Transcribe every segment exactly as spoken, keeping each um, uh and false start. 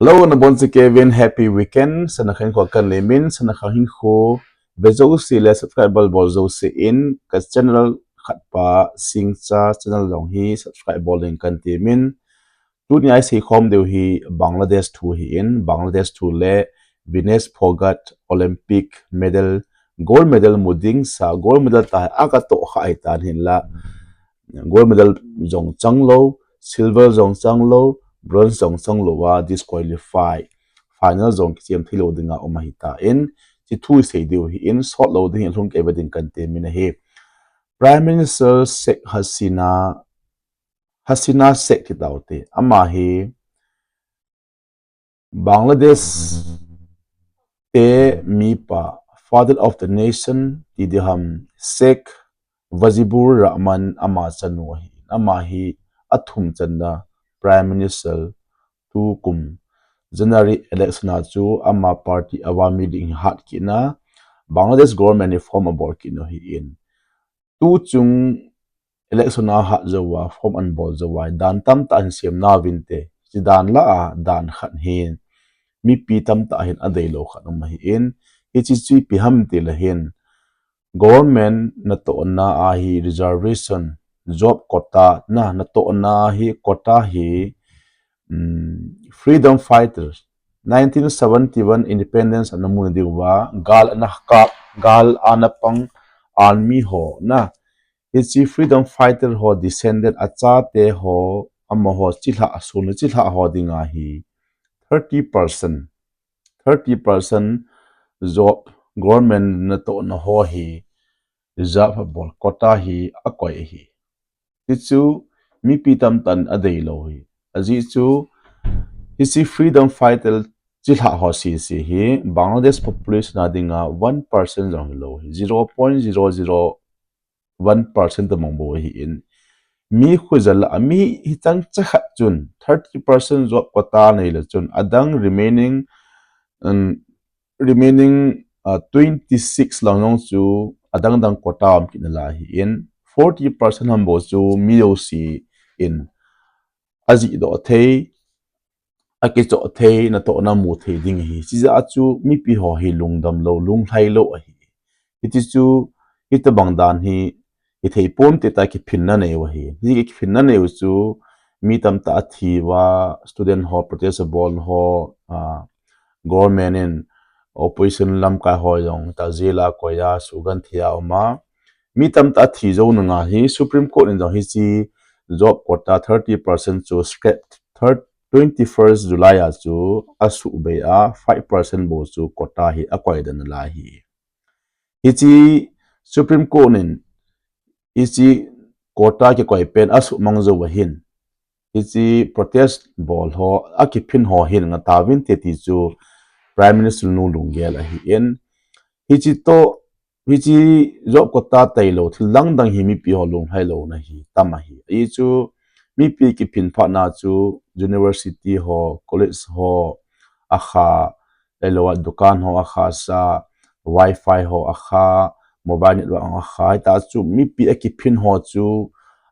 Hello, nabonchauva kei vin, happy weekend. Sana khen ko kan le min, sana khen hin ko ve jouse le subscribe bol jouse in ka channel khat pa Singcha channel jong hi subscribe bol ding kan ti min. Tuni a i seikhom diu hi Bangladesh thu hi in, Bangladesh thu le Vinesh Phogat Olympic medal, gold medal mu ding sa, gold medal ta a ka to kha ai tan hin la. Gold medal jong chang lou, silver jong chang lou, bronze jong chang lou a disqualify. Final jong kichem thei lou ding a um ahi ta in, chi thu i sei diu hi in, sot lou ding hi lhung kei ve ding kan ti min ahi. Prime Minister Sheikh Hasina, Hasina Sheikh kiti u te, ama hi Bangladesh te mipa, father of the nation, ti ding ham, Sheikh Mujibur Rahman ama chanu ahi. Ama hi athum channa Prime Minister tukum January election a chu ama party Awami League hi hat kit na, Bangladesh government hi form abol kit u hi in. Tuchung election a hat jou a, form an bol jou a, dan tamtah hin sem na vin te, chi dan la a, dan khat hin, mipi tamtah hin adei lou khat um ahi in, hichi chu ipi ham ti le hin, government natohna a hi reservation, job quota, na, natohna hi quota hi, um, freedom fighters, nineteen seventy-one independence ana mu na diu va, gal ana kap, gal ana pang, army ho, na, hichi freedom fighter ho, descendant achate ho, amaho chilhah, asung chilhah ho ding ahi, thirty percent, thirty percent job government natohna ho hi reserve abol quota hi akoi ahi. Hichu mipi tamtah in adei lou hi. Ajeh chu hichi freedom fighter chilhah ho sese hi Bangladesh population a ding a one percent jong hilou hi. Zero point zero zero one percent tamang bou hi in. Mi khu jal a mi hi chang cha khat chun thirty percent job quota nei le chun adang remaining, um, remaining, uh, twenty-six lang jong chu adang dang quota um kit na lai hi in, forty percent ham bou chu mi jouse in ajih doh thei, akichoh thei, natohna mu thei ding ahi. Chijeh a chu mipi ho hi lungdam lou, lunglhai lou ahi. Hiti chu, hitabang dan hi, hithei pon te ta kiphinna nei u ahi. Hi kiphinna nei u chu, mi tamtah athi uva, student ho, protest abol ho, ah, government in, opposition lamkai ho jong, ta jail a koi a, suhgenthei a um a. Mi tamtah athi jou nung a hi, Supreme Court in jong hichi job quota thirty percent chu scrap, third, twenty-first July a chu asuhbei a, five percent bou chu quota hi akoi dan lai hi. Hichi Supreme Court in hichi quota kikoi pen asuhmang jou va hin, hichi protest bol ho, akiphin ho hin ngah tauvin te ti chu Prime Minister nu lunggel ahi in. Hichi toh, hichi job quota tailou, thil dang dang hi mipi ho lunglhai louna hi tam ahi. Ahi chu mipi kiphin phat na chu university ho, college ho, akha, ahilou a dukan ho akha sa, wifi ho akha, mobile network ho akha, hita chu mipi akiphin ho chu,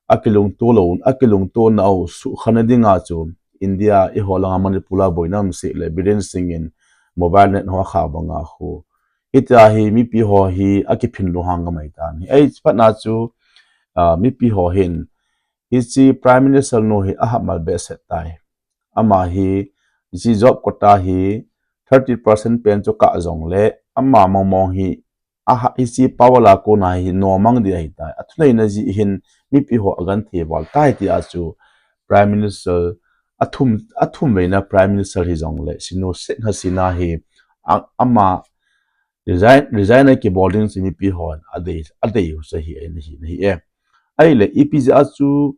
akilungto lou, akilungto nau suhkhen na ding a chu, India eiho lang a Manipur a boina um seh le, Biren Singh in mobile net ho akha bang a khu. Hitia hi mipi ho hi akiphin lunghang ngamai tan. Ahi phat na chu, ah, mipi ho hin, hichi Prime Minister nu hi ahamal behseh tai. Ama hi, hichi job quota hi thirty percent pen chu kah jong le, ama mong mong hi, aha, hichi power a kona hi nomang ding ahi tai. Athuneina jeh hin mipi ho agenthei val tai ti a chu Prime Minister athum, athum veina Prime Minister hi jong le, Sinu Sheikh Hasina hi, a, ama resign, resign akibol ding chu mipi hon adei, adei u sa hi, ahi, ahi, ahi e. Ahile, ipi jeh a chu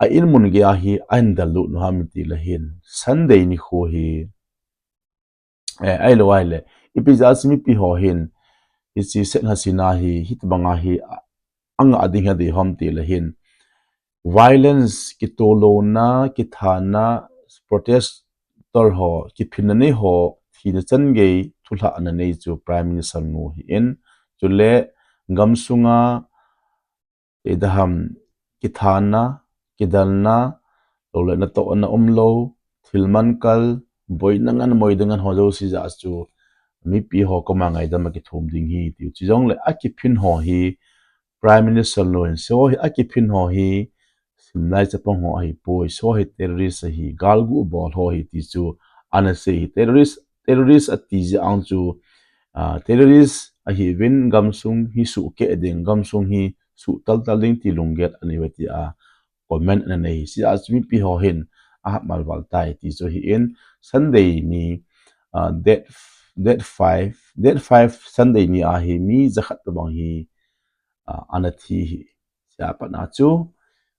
a in mun gei a hi ahin del lut u ham ti le hin, Sunday nikho hi, eh, ahilou ahile, ipi jeh a chu mipi ho hin, hichi Sheikh Hasina hi, hitabang a hi, a, angah ding hi adei u ham ti le hin, violence, kitolouna, kithana, protester ho, kiphinna nei ho, thina chan gei, thulhahna nei chu Prime Minister nu hi in, chule gamsunga, idaham, kithana, kidelna, lou le natohna umlou, thil mankal, boina ngen, moina ngen ho jouse jeh a chu mipi ho koma ngaidam akithum ding ahi tiu. Chujongle akiphin ho hi Prime Minister nu hin, hiche ho hi akiphin ho hi simlai chapang ho ahipoi, hiche ho hi terrorist ahi, galgu bol ho ahi ti chu ana sei ahi. Terrorist, terrorist ati jeh a chu, ah, terrorist ahiuvin gamsung hi suhkeh ding, gamsung hi suhtal tal ding ti lunggel anei uve tia comment ana nei ahi. Hiche a chu mipi ho hin ahat malval tai ti chu ahin, Sunday ni, ah, date, date five, date five Sunday ni a hi mi jakhat tobang hi, ah, ana thi ahi. Hiche a pat na chu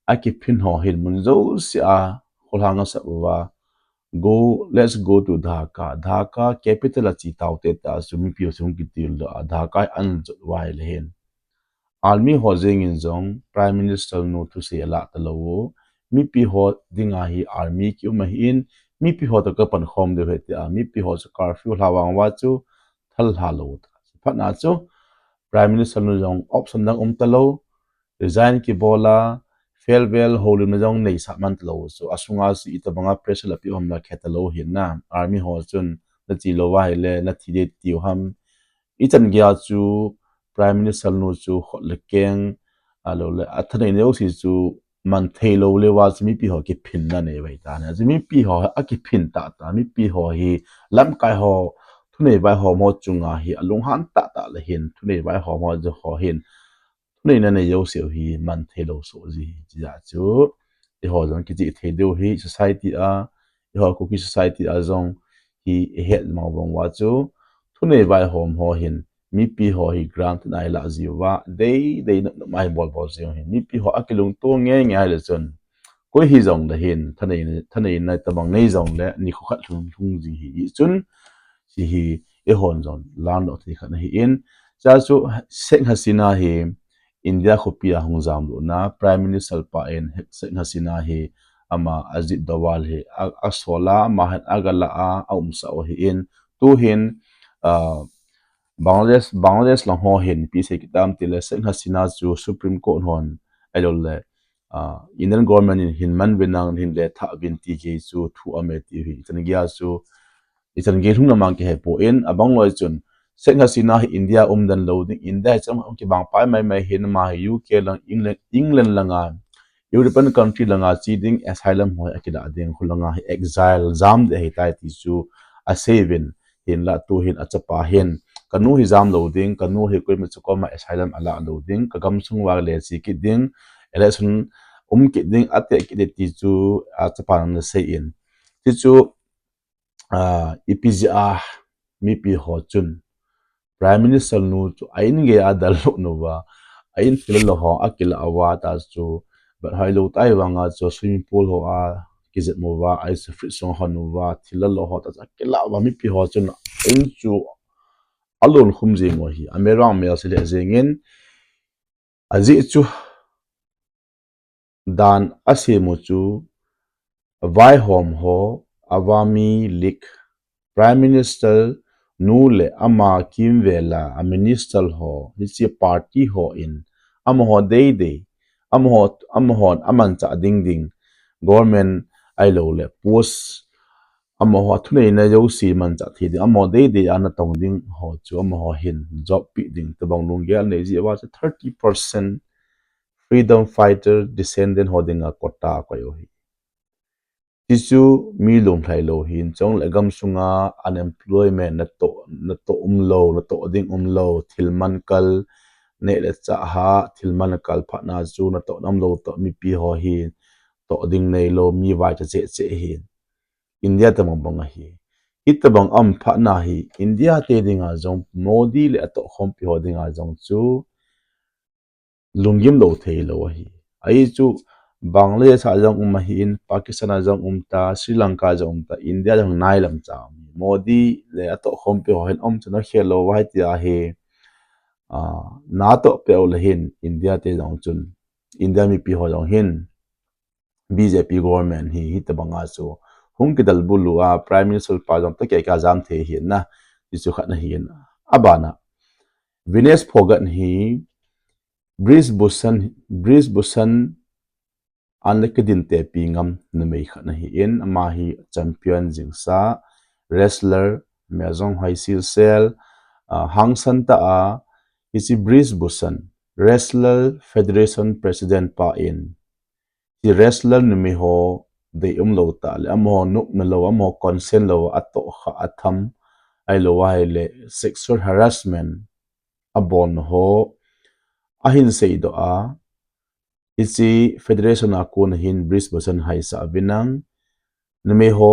akiphin ho hin mun jouse a kholhang asap uva, "Go, let's go to Dhaka. Dhaka capital a che taute," tia chu mipi ho chu hung kitildoh a, Dhaka hi ana jot uva ahile hin, army ho jeng in jong Prime Minister nu thusei alah talou u. Mipi ho dinga hi army kium ahin, mipi ho toh kapankhom diu ahi tia mipi ho chu curfew lha vang uva chu thal lha lou u. Phat na chu Prime Minister nu jong option dang um talou, resign kibol a, farewell houlimna jong neisah man talou u chu, asunga chu itobanga pressure la peh u ham la khe talou ahin na, army ho chun nache lou uva ahile nathi ding tiu ham. Ichan geiya chu Prime Minister nu chu khut le keng, ahilou le athaneina jouse chu man thei lou le uva chu mipi ho kiphinna anei uve tia. Chu mipi ho akiphin tahtah, mipi ho hi lamkai ho, thunei vaihom ho chunga hi alunghan tahtah le hin, thunei vaihom ho jouse ho hin thuneina nei jouse u hi man thei lou soh ji ahi. Hiche jeh a chu eiho jong kicheh thei diu ahi, society a, eiho Kuki society a jong hi ihet mang vang uva chu, thunei vaihom ho hin mipi ho hi grant nai lah jiuva, deidei nop nop a hi bol bol jiu ahin, mipi ho akilungto nge nge ahile chun, koi hijongle hin thaneina, thaneina tobang nei jongle nikho khat lhung lhung ji ahi. Hichun hiche hi eihon jong landoh thei khat ahin, hiche a chu Sheikh Hasina hi India khopi a hung jamlutna, Prime Minister pa in Sheikh Hasina hi ama Ajit Doval hi a, asol a, ama hin agalah a, aumsah u ahin, tuhin, ah, Bangladesh, Bangladesh lang ho hin ipi sei kit tam tile, Sheikh Hasina chu Supreme Court hon, ahilou le, ah, Indian government in hin man uvin lang, hin lethah uvin ti gei chu thu aume ti ahi. Ichan geiya chu, ichan gei lhung na mang kihe poi, abang loi chun Sheikh Hasina hi India umden lou ding, India hi cham kibang pai mai mai ahin, ama hi U K lang, England, England langa, European country langa che ding, asylum ho akilah ding, khulanga hi exile jam ding ahitai ti chu asei uvin, hinla tuhin achapa hin, kanu hi jam lou ding, kanu hi koima chu koma asylum alah lou ding, kagamsung uva le che kit ding, election um kit ding, ati kit ding ti chu achapan ana sei in. Ti chu, ah, ipi jeh a mipi ho chun Prime Minister nu chu a in gei a adaldoh uva, a in thil lou ho akilah uva, ta chu bat hoilou tai vanga chu swimming pool ho a kijep uva, ice fridge sung hon uva, thil lou ho ta chu akilah uva, mipi ho chun a in chu alon khum jing u ahi, amelmang mel se le jeng in, ajeh chu dan asem u chu vaihom ho, Awami League, Prime Minister nu le ama kimvel a minister ho, hiche party ho in, amaho deidei, amaho, amahon amanchah ding ding, government ahilou le post, amaho thuneina jouse manchah thei ding, amaho deidei a natong ding ho chu amaho hin job peh ding tobang lunggel nei jeh uva chu thirty percent freedom fighter descendant ho dinga quota akoi u ahi. Ti chu mi lunglhai lou hin, chule gamsunga unemployment natoh, natoh umlou, natoh ding umlou, thil man kal, neh le chah a thil man kal phat na chu natoh nam lou toh mipi ho hi toh ding neilou, mi vaicha cheh cheh ahi. India tobang bang ahi. Hitobang aum phat na hi India te dinga jong, Modi le atohkhompi ho dinga jong chu lunggim lou thei lou ahi. Ahi chu Bangladesh a jong um ahin, Pakistan a jong um ta, Sri Lanka a jong um ta, India jong nailam cha um ahi. Modi le atohkhompi ho hin aum chun akhel lou uva ahi tia hi, ah, natoh peh u le hin India te jong chun, India mipi ho jong hin B J P government hi, hitobanga chu hung kidalbul u a, Prime Minister pa jong toh kei ka jam thei ahin na, ti chu khat na ahin. Abana, Vinesh Phogat hi Brij Bhushan, Brij Bhushan an le kidin tepi ngam numei khat na ahin, ama hi champion jingsa, wrestler, mel jong hoi silsel, ah, hangsan tah a, hiche Brij Bhushan, Wrestler Federation President pa in, hiche wrestler numei ho deium lou tah le, amaho nopna lou, amaho consent lou, atoh kha, atham, ahilou ahile sexual harassment abolna ho ahin seidoh a, hiche federation a kon hin Brij Bhushan haisah uvin lang, numei ho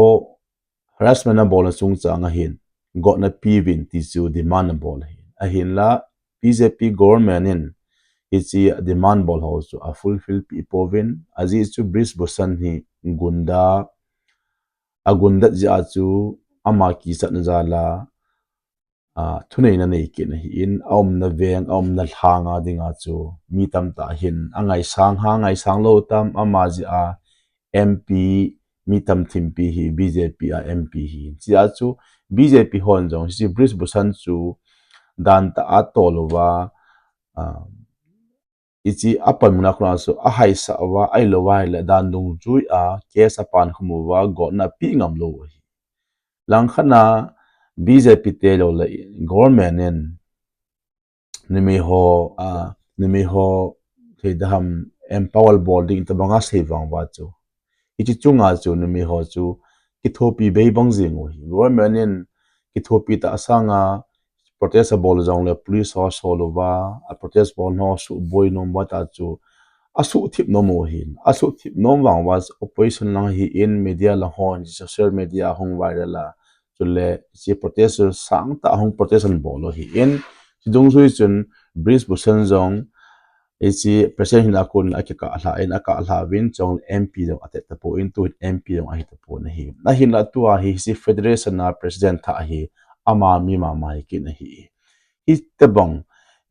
harassment abolna chungchang a hin gotna peuvin ti chu demand abol ahi. Ahinla B J P government in hiche demand bol ho chu afulfill pi pouvin, ajeh chu Brij Bhushan hi gunda, agundat jeh a chu ama kichatna jal a, ah, thuneina nei kit ahin, aumna veng, aumna lhang a dinga chu mi tamtah hin angaisang ham, angaisang lou tam, ama jeh a M P mi tamthimpi hi B J P a M P hi. Hiche a chu B J P hon jong hiche Brij Bhushan chu dan tah a tol uva, ah, hiche apanmun a kon a chu ahaisah uva, ahilou ahile dan dungjui a case apan khum uva, gotna ape ngam lou ahi. Langkhat a B J P te lou le government in numei ho, ah, numei ho thei daham empower bol ding tobang asei vang uva chu, hiche chunga chu numei ho chu kithopi bei bang jing u ahi. Government in kithopi tah sanga protest abol jongle police ho asol uva, a protest bol ho asuboi nom uva, tah chu asuhthip nom u ahin. Asuhthip nom vang uva opposition lang ahin, media lang hon, social media a hung viral a, chule hiche protest sangtah hung protest anabol u ahin. Hiche dungjui chun Brij Bhushan jong hiche president hina kon akikah lha in, akah lha uvin, chule M P jong ate tapon, tuhin M P jong ahi tapon ahi. Ahinla tua hi hiche federation a president thah hi ama mi mama hi kit ahi. Hitobang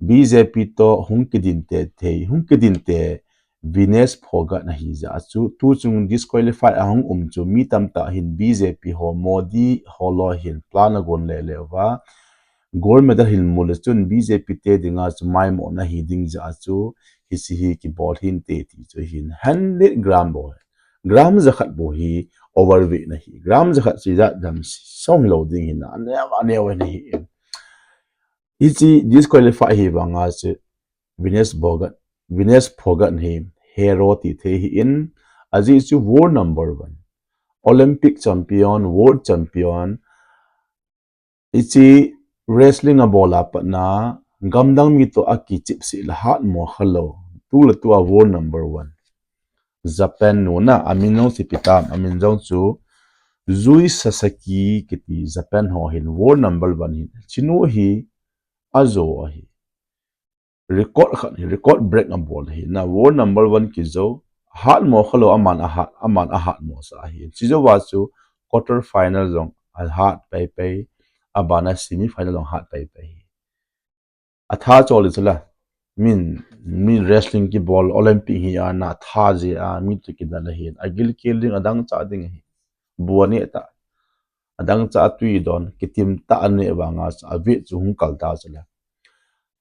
B J P toh hung kidin te thei, hung kidin te Vinesh Phogat ahi jeh a chu, tuchung disqualify ahung um chu mi tamtah hin B J P ho, Modi ho loi hin plan agon lele uva, gold medal hin mu le chun B J P te dinga chu maimona hi ding jeh a chu, hiche hi kibol hinte ti chu ahin. Hundred gram bou, gram jakhat bou hi overweight ahi. Gram jakhat chu ijat ham song hilou ding ahin, aneo, aneo ahi. Hiche disqualify hi vang a chu Vinesh Phogat, Vinesh Phogat hi hero ti thei ahin, ajeh chu world number one, Olympic champion, world champion, hiche wrestling abol a pat a gamdang mi toh akichepseh le hatmo khalou, tu le tu a world number one. Japan nu na, amin jong chu ipi ham, amin jong chu Yui Sasaki kiti, Japan ho hin world number one ahin. Hiche nu hi ajo ahi. Record khat hi, record break abol ahi. Na world number one kijo, hatmo khalou, aman ahat, aman ahatmo sah ahi. Hiche jou a chu quarter final jong ahat paipai, abana semi final jong ahat paipai ahi. Atha chol le chula. Min, min wrestling kibol, Olympic hi a, na tha jeh a mi toh kidal ahin. Agilkel ding, adangchah ding ahi. Bu aneh tah. Adangchah twi don, kitim tah aneh vang a chu, a weight chu hung kal ta chule.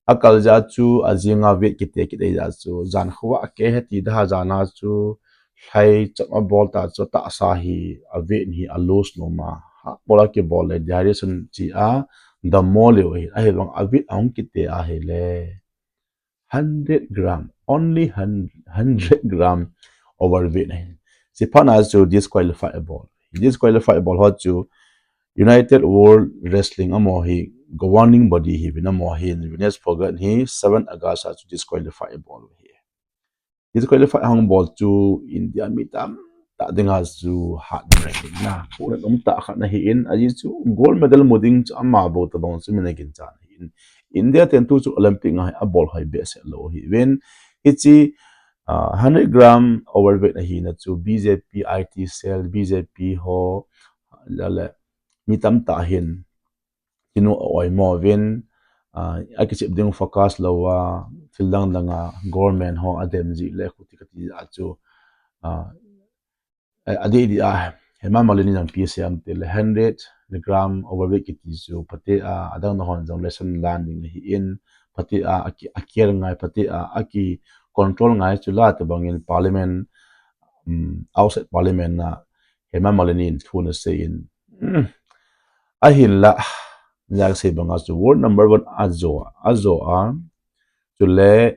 Akal jeh a chu, ajing a weight kite kit ahi jeh a chu, jan khovah akeh e ti da, jan a chu, lhai chom abol ta chu, tahsa hi, a weight hi a lose nom a. Habol a kibol le, dehydration chi a, dammo leu ahi, ahivang a weight ahung kite ahile. Hundred gram, only hun-, hundred gram overweight ahi. Hiche phat a chu disqualify abol. Disqualify abol ho chu United World Wrestling amaho hi governing body ahiuvin, amaho hin Vinesh Phogat hi seven August a chu disqualify abol u ahi. Disqualify ahung bol chu India mi tamtah dinga chu hat ding ahi na. Huhhing umtah khat ahin, ajeh chu gold medal mu ding chu ama bou tobang chu min aginchat ahin. India ten tu chu Olympic a hi abol hoi behseh lou ahiuvin. Hiche, ah, hundred gram overweight ahina chu B J P I T cell, B J P ho, le, le, mi tamtah hin, hiche nu a oimo uvin, ah, akichep ding focus lou a, thil dang dang a, government ho adem jeh le, khuti kati a chu, ah, eh, adeh deh a, Hema Malini jong ipi asei em tile, hundred gram overweight kiti chu, phatea, adang dang hon jong lesson lan ding ahin, phatea, aki, akiar ngai, phatea, aki control ngai chu la, tobang in parliament, um, outside parliament a, Hema Malini in thu ana sei in, um, Ahinla, ijat kasei banga chu world number one ajo, ajo a. Chule,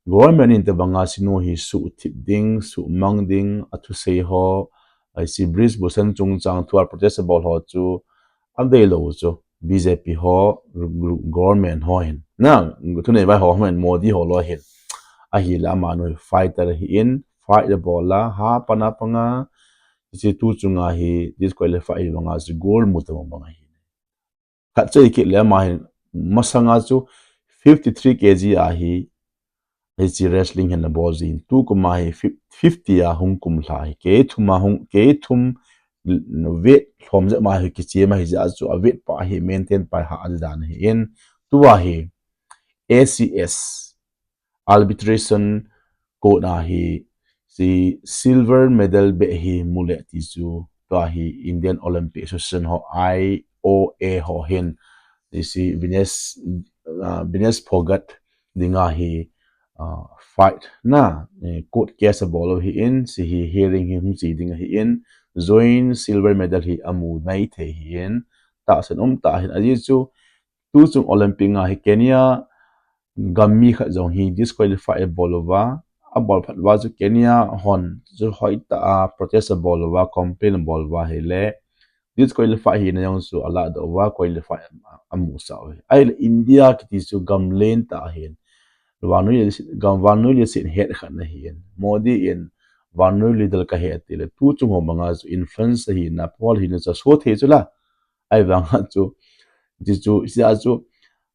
government in tabanga sinu hi suhthip ding, suhmang ding, athusei ho, aisi Brij Bhushan chungchang thu a protest abol ho chu, adeilou chu, B J P ho, government ho hin. Na, thunei vai ho hin, Modi ho lou hin. Ahinla amanu hi fighter ahin, fight abol a, ha pana panga, hiche tu chunga hi disqualify hi banga chu gold mu tabang bang ahi. Khat chu ikit le ama hin masanga chu fifty three K G ahi, hiche wrestling hin abol jin. Tukum a hi fif-, fifty a hung kumlha hi. Kei thum a hung, kei thum weight lhom jep ma hi kichia ma hi jeh a chu a weight pa hi maintain pa ha adan ahin. Tua hi A C S arbitration court a hi si silver medal beh hi mule ti chu tua hi Indian Olympic Association ho I O A ho hin si Vinesh, ah, Vinesh Phogat dinga hi, ah, fight na, eh, court case abol u ahin si hi hearing hi hung chi ding ahin joint silver medal hi amu mai thei ahin tahsan um tah ahin ajeh chu tu chung Olympic a hi Kenya gam mi khat jong hi disqualify abol uva, abol phat uva chu Kenya hon chu hoitah a protest abol uva, complain abol uva ahile, disqualify hina jong chu alah doh uva, qualify amusah u ahi. Ahile India kiti chu gam lentah ahin. Vannoi le leiset, gam vannoi le leiset het khat ahin. Modi in vannoi le leidal kahe atile, tu chung ho banga chu influence ahina, power ahina chu aso thei chu la. Ahivanga chu, ti chu, sia chu,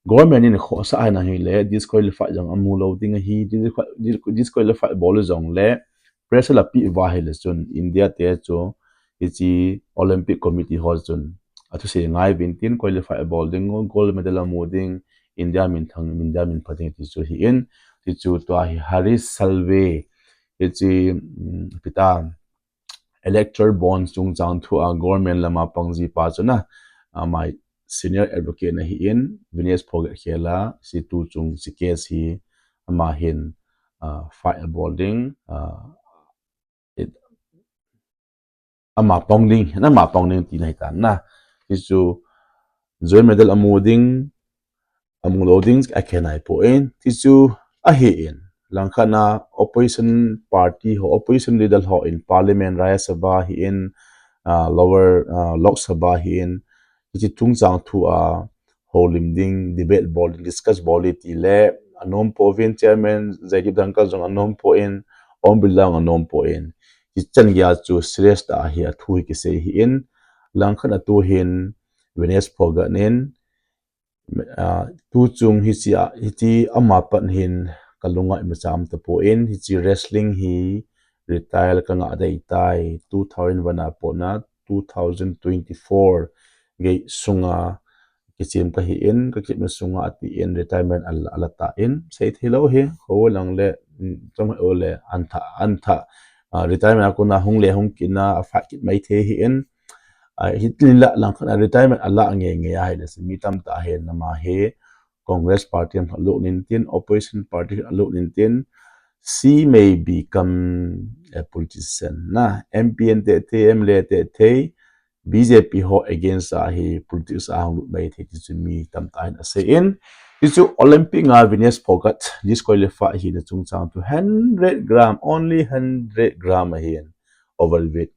government in khohsah ahin ahile, disqualify jong amu lou ding ahi, disqual-, disqualify bol jongle, pressure la peh uva ahile chun, India te chu, hiche Olympic Committee ho chun, athusei ngai uvin tin, qualify bol ding, gold medal amu ding, India minthang, India minpha ding ti chu ahin, ti chu tua hi Harish Salve, hiche, um, pita, electoral bonds chungchang thu a government lama pang ji pa chu na, ama senior advocate ahin, Vinesh Phogat khel a, si tu chung si case hi, ama hin, ah, fight abol ding, ah, it, ama pang ding, ama pang ding tina ahitan na. Ti chu, joint medal amu ding, amu lou ding akhen ahipoi. Ti chu ahin. Langkhat a opposition party ho, opposition leader ho in parliament, Rajya Sabha ahin, ah, lower, ah, Lok Sabha ahin. Hiche chungchang thu a houlim ding, debate bol ding, discuss bol ding tile anom pouvin chairman Jagdeep Dhankhar jong anom pon, Om Birla jong anom pon. Hichan geiya chu serious tah a hi athu hi kisei ahin. Langkhat a tu hin Vinesh Phogat in Ah, tu chung hiche a, hiche ama pat hin kalunga imacha um tapon, hiche wrestling hi retire kangah dei tai, two thousand one a pat na, two thousand twenty-four gei sunga kichem kahin, kakipna sunga atin, retirement ala, ala tan, sei thei lou hi, ho lang le, mm, chong ho le, antha, antha, ah, retirement a kona hung le hung kit na, afa kit mai thei ahin, Ah, hitin la langkhat a retirement ala nge nge ahile, mi tamtah hin ama hi Congress party a lut in tin, opposition party a lut in tin, she may become a politician na, M P in te te, M L A te te, B J P ho against a hi politics a hung lut mai thei ti chu mi tamtah hin asei in, ti chu Olympic a Vinesh Phogat disqualify hina chungchang chu hundred gram, only hundred gram ahin overweight.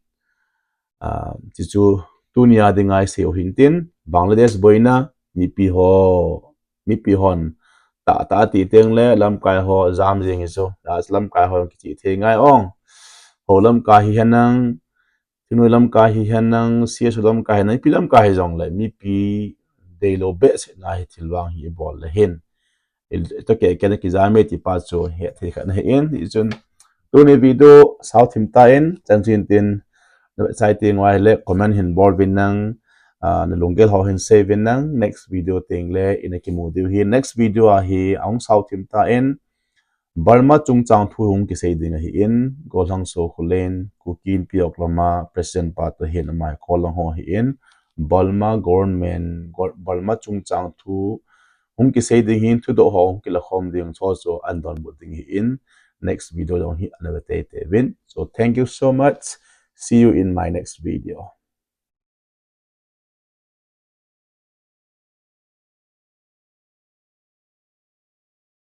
Ah, ti chu tunia dinga isei u hin tin, Bangladesh boina, mipi ho, mipi hon, tah, tah ti teng le, lamkai ho, jam jing hi chu, ah, lamkai ho, kichih thei ngai ong. Ho lamkai hi henlang, thingnoi lamkai hi henlang, C S O lamkai hi henlang, mipi lamkai hi jong le, mipi deilou behseh na hi thil vang hi ibol le hin. I, i toh kei, kei na kijam e ti pa chu, hethei khat nahi in, hichun, tuni video sao thim tan, chan chin tin, na exciting uva ahile, comment hin bol uvin lang, ah, na lunggel ho hin sei uvin lang, next video teng le, ina kimu diu ahi, next video a hi, ahung sao thim tan, Burma chungchang thu hung kisei ding ahin, Gollhang Sokhu Leng, Kuki Inpi Oklahoma, President pa toh hin amai call lang ho ahin, Burma government, Gor-, Burma chungchang thu, hung kisei ding hin thudoh ho hung kilakhom ding chu chu ana donbut ding ahin next video jong hi ana ve teitei uvin. So thank you so much. See you in my next video.